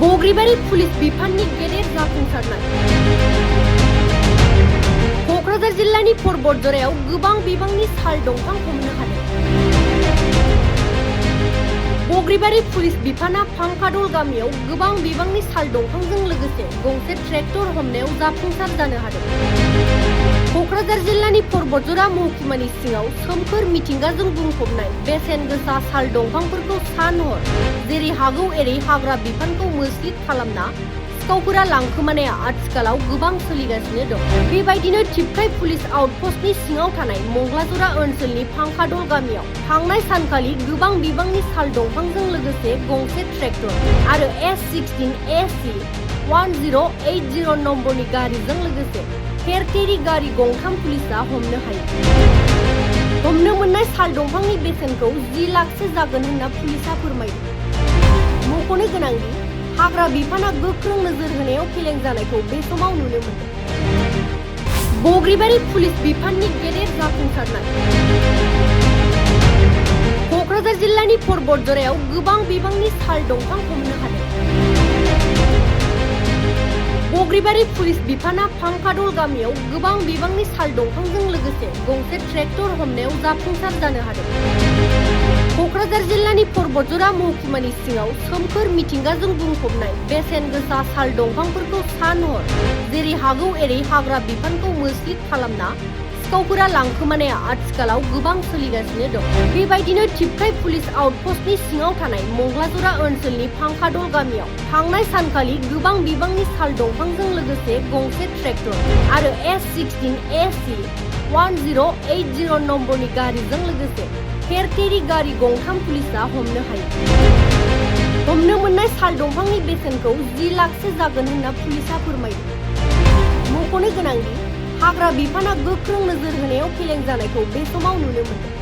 बग्रिबारि police बिफाननि गेदेर जाफुंसारनाय। क'क्राझार जिल्लानि बतझरायाव गोबां बिबांनि साल दंफां हमनो हादों। बग्रिबारि पुलिस बिफाना फांखादल गामियाव गोबां बिबांनि साल दंफांजों लोगोसे गंसे ट्रेक्टर हमनायाव जाफुंसार जानो हादों। क'क्राझार जिल्लानि बतझरा महकुमानि सिङाव सोमखोर मिथिंगाजों बुंफबनाय बेसेन गोसा साल दंफांफोरखौ सान हर जेरै हागौ एरै हाग्रा बिफानखौ मोस्लिद खालामना सिखावफोरा लांखोमानाया आथिखालाव गोबां सोलिगासिनो दं। बेबायदिनो टिपकाइ पुलिस आउटपस्टनि सिङाव थानाय मंगलाजरा ओनसोलनि फांखादल गामियाव थांनाय सानखालि गोबां बिबांनि साल दंफांजों लोगोसे गंसे ट्रेक्टर आरो S16 AC 1080 नम्बरनि गारिजों लोगोसे फेरथेरि गारि गंथाम पुलिसा हमनो हायो। हमनो मोननाय साल दंफांनि बेसेनखौ 10 लाखसो जागोन होनना पुलिसा फोरमायदों। मख'नो गोनांदि हाग्रा बिफाना गोख्रों नोजोर होनायाव फेलें जानायखौ बे समाव नुनो मोनदों। बग्रिबारि पुलिस बिफाननि गेदेर जाफुंसारनाय। क'क्राझार जिल्लानि बतझरायाव गोबां बिबांनि साल दंफां हमनो हादों। बग्रिबारि पुलिस बिफाना फांखादल गामियाव गोबां बिबांनि साल दंफांजों लोगोसे गंसे ट्रेक्टर हमनायाव जाफुंसार जानो हादों। क'क्राझार जिल्लानि बतझरा महकुमानि सिङाव सोमखोर मिथिंगाजों बुंफबनाय बेसेन गोसा साल दंफांफोरखौ सान हर जेरै हागौ एरै हाग्रा बिफानखौ मोस्लिद खालामना सिखावफोरा लांखोमानाया आथिखालाव गोबां सोलिगासिनो दं। बेबायदिनो टिपकाइ पुलिस आउटपस्टनि सिङाव थानाय मंगलाजरा ओनसोलनि फांखादल गामियाव थांनाय सानखालि गोबां बिबांनि साल दंफांजों लोगोसे गंसे ट्रेक्टर आरो S16 AC 1080 नम्बरनि गारिजों लोगोसे फेरथेरि गारि गंथाम पुलिसा हमनो हायो। हमनो मोननाय साल दंफांनि बेसेनखौ 10 लाखसो जागोन होनना पुलिसा फोरमायदों। मख'नो गोनांदि हाग्रा बिफाना गोख्रों नोजोर होनायाव फेलें जानायखौ बे समाव नुनो मोनदों।